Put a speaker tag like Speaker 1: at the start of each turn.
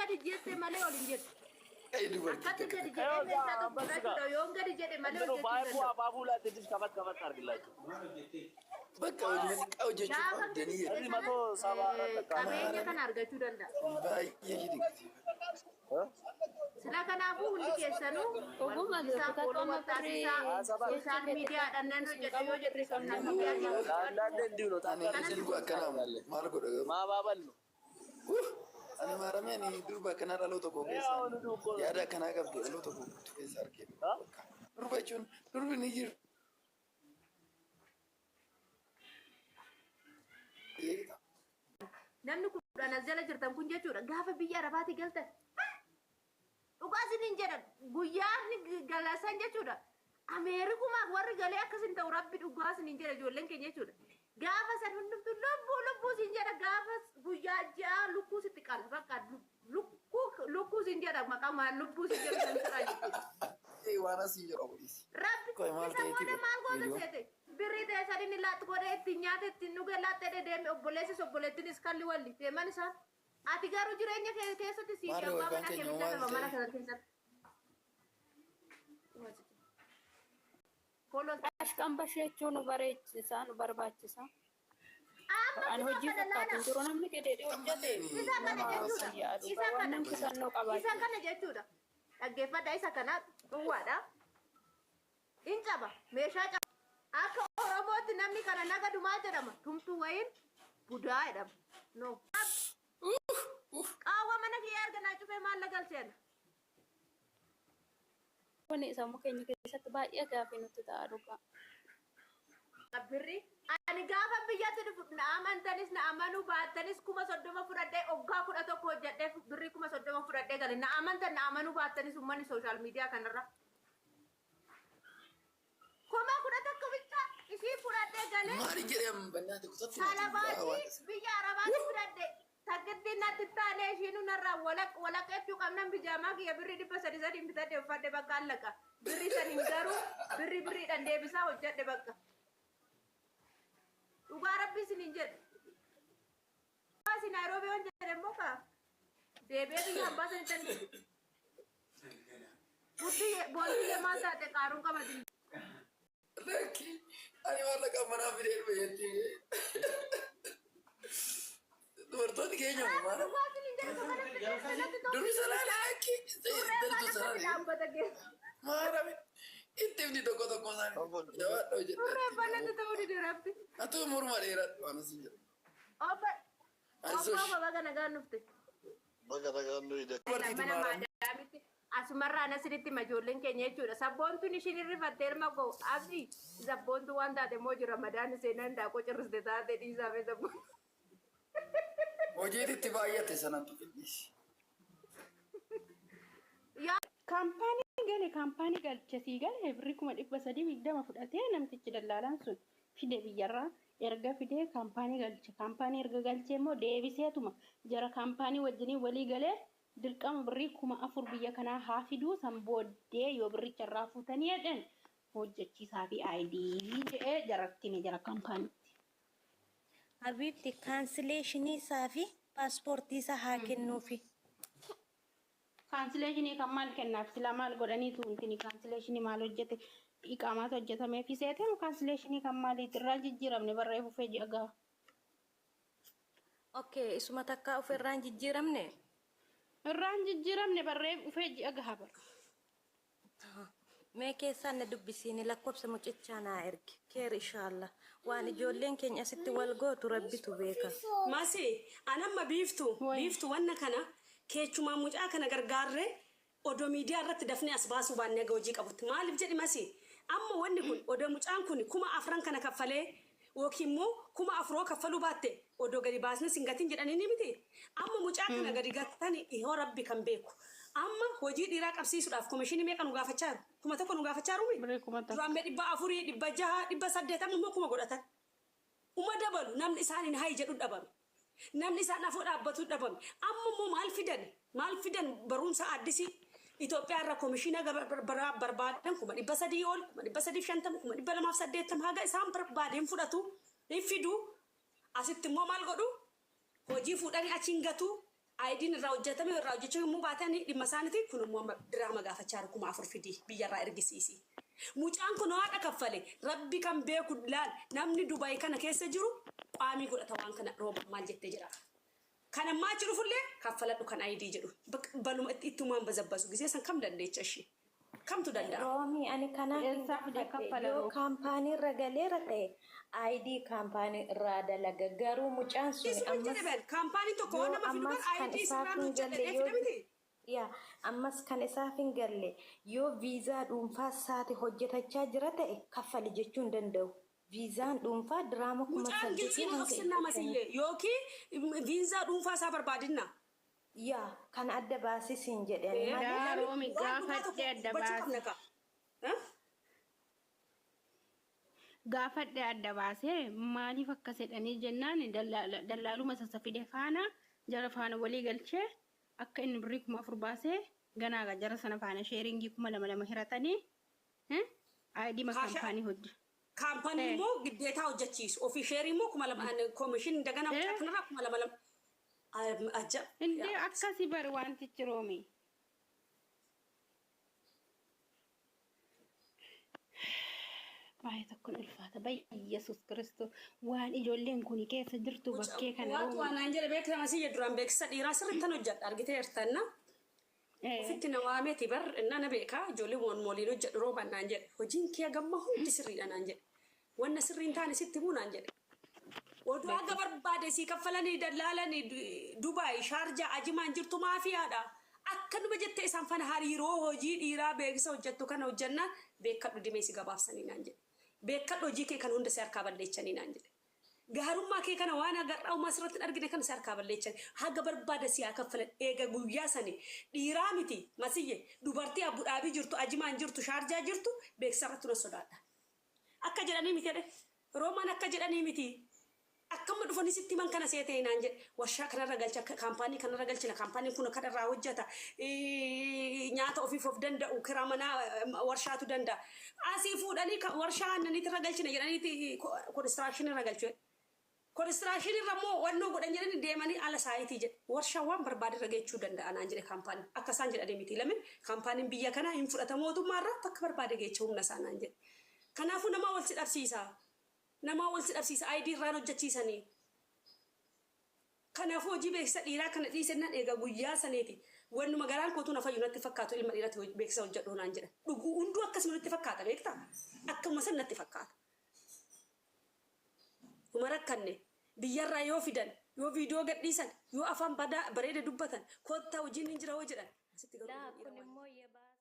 Speaker 1: gadi jette malee ol hin jettu.
Speaker 2: Ay dubartii
Speaker 1: Akkatti
Speaker 2: takka
Speaker 1: gadi
Speaker 2: takka.
Speaker 1: jedhee
Speaker 3: ይኸው እዛ
Speaker 1: meeshaa tokko
Speaker 3: አንበሱ ጋር
Speaker 1: fudhachuudha. Yoon gadi jedhe malee
Speaker 3: እንትኑ
Speaker 1: hojjechuu hin
Speaker 3: ፓይፑ
Speaker 1: danda'u.
Speaker 3: አፋፉ ላይ ትንሽ ከፈት ከፈት አድርግላቸው።
Speaker 2: Bakka hojii xiqqaa hojjechuu
Speaker 1: Gaafa gadi
Speaker 2: qabdanii
Speaker 1: jedhe
Speaker 2: jedhu.
Speaker 3: እዚህ
Speaker 1: sana
Speaker 3: 174 አካባቢ
Speaker 1: qabeenya kana argachuu danda'a.
Speaker 2: Baay'ee ishee dinqisiifadha.
Speaker 1: Sila kanaafuu hundi keessanuu wal
Speaker 4: Ogummaa
Speaker 1: guddisaa,
Speaker 4: beeku
Speaker 1: fooloo
Speaker 4: amma
Speaker 1: wal
Speaker 4: birrii
Speaker 1: taasisaa,
Speaker 3: ሀያ ሰባት
Speaker 4: sochii
Speaker 1: sooshaal
Speaker 4: keetti
Speaker 1: miidiyaadhaan nan
Speaker 4: hin
Speaker 1: hojjedha
Speaker 4: qabu
Speaker 1: yoo jette
Speaker 4: birrii qabna.
Speaker 1: sooshaal miidiyaatiin hojjedhu.
Speaker 3: አንዳንዴ እንዲሁ ነው።
Speaker 2: Ani
Speaker 3: ታውቃለህ፣
Speaker 1: Kanas
Speaker 2: silgu akkanaa maal godha garuu?
Speaker 3: ማባበል ነው።
Speaker 2: Ani maaramee ani durba akkanaa dhaloota koo
Speaker 3: ይኸው
Speaker 2: keessaa
Speaker 3: አሁን እኮ ነው።
Speaker 2: yaada akkanaa qabdu dhaloota koo guutuu keessa argee
Speaker 3: እ?
Speaker 2: bakka. Durba jechuun durbi ni jirti.
Speaker 1: Namni 10 as jala jirtan kun jechuudha gaafa biyya Arabaatti galtan dhugaa isiniin jedha guyyaan galasan jechuudha. Ameerikumaa warri galee akkas hin ta'u rabbi dhugaa isiniin jedha ijoolleen keenya jechuudha. Gaafa san hundumtu lubbuu lubbuu siin jedha gaafa guyyaa ji'a lukkuu sitti qala bakka lukkuu lukkuu siin jedha maqaa maal lubbuu siin jedhu san jira jechuudha.
Speaker 2: Waan asii jedhu obboleessi.
Speaker 1: Rabbi
Speaker 2: Qoy maal
Speaker 1: isa
Speaker 2: ta'eeti
Speaker 1: booda maal goota
Speaker 2: viidiyoo?
Speaker 1: seete birrii ta'e san inni laatti godhee ittiin nyaate ittiin dhuge laatte deeme obboleessis obboleettinis kalli walli deeman isaan. Ati garuu jireenya kee keessatti sii fi
Speaker 2: Maarree
Speaker 1: abbaa
Speaker 2: waybaan
Speaker 1: manaa kee
Speaker 2: keenya
Speaker 1: bichaa
Speaker 2: maal
Speaker 1: qaba mana
Speaker 2: ta'e?
Speaker 1: kana keessatti. Follow
Speaker 4: Ashqambash jechuun nu bareechisa, nu barbaachisa.
Speaker 1: Amma
Speaker 4: Ani
Speaker 1: isa
Speaker 4: hojii
Speaker 1: kana
Speaker 4: fakkaatu
Speaker 1: laala.
Speaker 4: hin jiru namni gadi hojjete
Speaker 1: Isa kana
Speaker 4: nama
Speaker 1: jechuudha.
Speaker 4: fayyaa
Speaker 1: Isa
Speaker 4: dhugaa waan
Speaker 1: kana.
Speaker 4: namni kutannoo
Speaker 1: Isa
Speaker 4: qabaachuu.
Speaker 1: kana jechuudha. Dhaggeeffadha isa kana duwwaadha. In caba. Meeshaa caba. Akka Oromootti namni kana nagadu maal jedhama? Tumtuu wayiin budaa jedhama. No. Qaawwa mana kiyya erga naa cufee maal galcheena?
Speaker 4: Kuni sammuu keenya keessatti baay'ee gaaffii nutti ta'a dhugaa.
Speaker 1: Birri ani gaafa biyyatti dhufu na amantanis na amanuu baattanis 30,000 fudhadhee oggaa 11 hojjedhee birrii 30,000 fudhadhee gale na amantan na amanuu baattanis uummanni social media kanarra 11,000 bichaa ishii fudhadhee galee
Speaker 2: Maali jedhee amma bannaati kutatti maatii
Speaker 1: Salabaati biyya Arabaatti fudhadhe takkitti natti taane ishiin narraa walaq walaqeechuu qabnan bijaamaa kiyya birrii 300 3 bitadhe uffadhe bakka allaqa birrii saniin garuu birrii birriidhaan deebisaa hojjedhe bakka dhugaa rabbii isiniin jedhe. Asi Naayiroobii waan jedhe immoo kaa deebi'ee biyya hambaa sanitti guddiyye boondiyyee maal taate qaaruun qabatin.
Speaker 2: Lakki ani maallaqa manaa fidee dhufe jettee dubartoonni keenya maal
Speaker 1: Dhugaa isiniin jedhe tokko namni natti ta'u.
Speaker 2: durbi salaale lakki
Speaker 1: Surree
Speaker 2: dartu
Speaker 1: afaan akkatti
Speaker 2: salaale
Speaker 1: dhaabbata keessa.
Speaker 2: maarame itti himni tokko tokko isaanii jabaadha
Speaker 1: Surree afaan natti
Speaker 2: hojjedha.
Speaker 1: ta'uu dide rabbi.
Speaker 2: Atuu morma dheeradhu waan asin jedhu.
Speaker 1: Obbo
Speaker 2: Ayzosh.
Speaker 1: Obbo baga nagaan dhufte.
Speaker 5: Baga nagaan nu hidhe.
Speaker 2: Dubartiiti
Speaker 1: Mana
Speaker 2: maarame.
Speaker 1: maadaamitti asumarraa asinitti ijoolleen keenya jechuudha. Sabboontuun ishiin irrifatte ilma koo abdii sabboontuu waan taate immoo jira madaan seenaan daakoo cirriste taate dhiisaame sabboontu.
Speaker 2: Hojiin itti baay'ate sanatu fidhiisi.
Speaker 1: Yaa
Speaker 6: Kaampaanii gale kaampaanii galche sii gale birrii 320,000 fudhatee namtichi dallaalaan sun fide biyyarraa erga fidee kaampaanii galche kaampaanii erga galchee immoo deebiseetuma jara kaampaanii wajjiniin walii galee dirqama birrii 4,000 biyya kanaa haa fiduu san booddee yoo birricha irraa fuutanii jedhan hojjechiisaa fi ID jedhee jaratti hime jara kaampaaniitti.
Speaker 7: Habiibti cancellation isaa fi paaspoortii isaa haa kennuufi.
Speaker 6: Cancellation kan maal kennaaf silaa maal godhaniitu intini cancellation maal hojjete iqaamaatu hojjetamee fi seetee cancellation kan maaliiti irraa jijjiiramne barree fufee ji'a gaha.
Speaker 7: Okay, isuma takkaa of irraan jijjiiramne.
Speaker 6: Irraan jijjiiramne barree dhufee ji'a gaha bara.
Speaker 7: Mee keessaan na dubbisiini lakkoofsa mucichaa naa ergi. Keer inshallah. Waan ijoolleen keenya asitti wal gootu rabbitu beeka.
Speaker 8: Masi, anamma biiftu, biiftu wanna kana keechumaa mucaa kana gargaarree odoo miidiyaa irratti dafnee as baasuu baannee haga hojii qabutti. Maaliif jedhi Masi, amma wanni kun odoo mucaan kun 4,000 kana kaffalee yookiin immoo 4,000 kaffaluu baatte odoo gadi baasnee sin gatin jedhanii ni miti. Amma mucaa kana gadi gattani dhihoo rabbi kan beeku. Amma hojii dhiiraa qabsiisuudhaaf komishinii meeqa nu gaafachaa jiru? 1,000 nu gaafachaa jiru.
Speaker 6: Birrii 1,000.
Speaker 8: Duraan mee 400, 600, 800 amma immoo 1,000 godhatan. Uma dabalu namni isaaniin hayi jedhu dhabame. Namni isaan afoo dhaabbatu dhabame. Amma immoo maal fidan? Maal fidan barumsa addisii Itoophiyaa irra komishiina barbaadan 300,000 ol, 350,000, 280,000 haga isaan barbaadeen fudhatu hin fidu. Asitti immoo maal godhu? Hojii fuudhanii achiin gatu. IDn irraa hojjetame irraa hojjechuu yommuu baatan dhimma isaaniiti kun immoo amma diraama gaafachaa jiru 4000 fidii biyyarraa ergisiisi. Mucaan kun haadha kaffale rabbi kan beeku laal namni Dubaay kana keessa jiru qaamii godhata waan kana rooba maal jettee jira. Kan ammaa achi dhufullee kaffaladhu kan ID jedhu baluma ittumaan bazabbasu gisee san kam dandeecha ishee kamtu danda'a.
Speaker 7: Roomii ani kanaaf hin
Speaker 6: Eessaa fide
Speaker 7: gaafadhe
Speaker 6: kaffala
Speaker 7: yoo
Speaker 6: roo?
Speaker 7: kaampaanii irra galeera ta'e ID kaampaanii irraa dalaga garuu mucaan suni
Speaker 8: Isuma
Speaker 7: ammas
Speaker 8: jedhe bel kaampaanii tokko
Speaker 7: yoo
Speaker 8: waan nama fidu
Speaker 7: ammas
Speaker 8: bar
Speaker 7: kan
Speaker 8: ID
Speaker 7: isaaf
Speaker 8: sirraan
Speaker 7: hin
Speaker 8: hojjedhe
Speaker 7: galle
Speaker 8: fida
Speaker 7: yoo
Speaker 8: miti.
Speaker 7: yaa ammas kan isaaf hin galle yoo viizaa dhuunfaa isaati hojjetachaa jira ta'e kaffali jechuu hin danda'u. Viizaan dhuunfaa diraama kuma
Speaker 8: Mucaan
Speaker 7: saddeetii
Speaker 8: giltsii
Speaker 7: hanga
Speaker 8: dhoksinaa
Speaker 7: dhibba shanii.
Speaker 8: masiyyee yookiin viizaa dhuunfaa isaa barbaadinna.
Speaker 7: Yaa kan adda baasii siin jedhe ani malee.
Speaker 6: Yaa
Speaker 8: Lami
Speaker 6: Roomi
Speaker 8: waan dhugaa tokko
Speaker 6: gaafadhe adda
Speaker 8: dubbachuu qabna
Speaker 6: baase.
Speaker 8: kaa. Eh?
Speaker 6: Gaafadhe adda baasee maaliif akkas jedhanii jennaan dallaaluma sassa fide faana jara faana walii galchee akka inni birrii 4000 baasee ganaaga jara sana faana sheeringii 2000 hiratanii ID
Speaker 8: Kaasha
Speaker 6: kaampaanii hojii.
Speaker 8: kaampaanii immoo giddeetaa hojjechiisu ofii sheerii immoo 2000 koomishin dagana mucaa kanarraa 2000 ajab.
Speaker 6: Indee akkasi bari wantichi Roomi. Baay'ee tokkoon ulfaata. Baay'ee Yesuus Kiristoos waan ijoolleen kun keessa jirtu bakkee kana
Speaker 8: Waatu
Speaker 6: Roomi.
Speaker 8: waan naan jedhe beeksisa masiyya duraan beeksisa dhiiraa sirriitti hojjedha argiteertanna. Ofitti na waameeti bar inna na beekaa ijoollee waan waliin hojjedhu rooban naan jedhe hojiin kee gamma hundi sirriidha naan jedhe wanna sirrii hin taane sitti himuu naan jedhe. Oduu haga barbaade sii kaffalanii dallaalanii Dubaay Shaarjaa Ajimaan jirtu maafiyaadha. Akkanuma jettee isaan fana hariiroo hojii dhiiraa beeksisa hojjettu kana hojjannaan beekadhu dimee si gabaabsanii naan jedhe. Beekadhu hojii kee kana hunda si harkaa balleechanii naan jedhe. Gaarummaa kee kana waan agarraa uumaa sirratti hin argine kana si harkaa balleechan. Haga barbaade si haa kaffalan eega guyyaa sani dhiiraa miti masiyye dubartii Abu Dhaabii jirtu Ajimaan jirtu Shaarjaa jirtu beeksisa irratti na sodaadha. Akka jedhanii miti jedhe. Roomaan akka jedhanii miti. Akkamma dhufanii sitti himan kana seetee naan jedhe. Warshaa kanarra galcha, kaampaanii kanarra galchina, kaampaaniin kun kanarraa hojjeta. Nyaata ofiif of danda'u, kiraa manaa warshaatu danda'a. Asii fuudhanii warshaa aannaniitirra galchina jedhaniiti konistiraakshinirra galchu. Konistiraakshinirra immoo wannoo godhan jedhanii deemanii ala saayitii jedhe. Warshaa waan barbaadirra geechuu danda'a naan jedhe kaampaaniin. Akka isaan jedhanii miti lamin kaampaaniin biyya kanaa hin fudhata mootummaarraa bakka barbaade geecha humna isaa naan jedhe. Kanaafuu namaa wal si dhabsiisa. Namaa wal si dhabsiisa ID irraan hojjechiisanii. Kanaafuu hojii beeksisa dhiiraa kana dhiisennaan eega guyyaa saniiti. Wannuma garaan kootuu na fayyu natti fakkaatu ilma dhiiratti beeksisa hojjedhu naan jedha. Dhuguu hunduu akkasuma natti fakkaata beektaa? Akkuma san natti fakkaata. Numa rakkanne biyyarraa yoo fidan yoo viidiyoo gadhiisan yoo afaan badaa bareeda dubbatan koottaa hojiin hin jira hoo jedhan. Asitti garuu
Speaker 7: Laa
Speaker 8: dhiira
Speaker 7: kun
Speaker 8: waan
Speaker 7: immoo yabaa.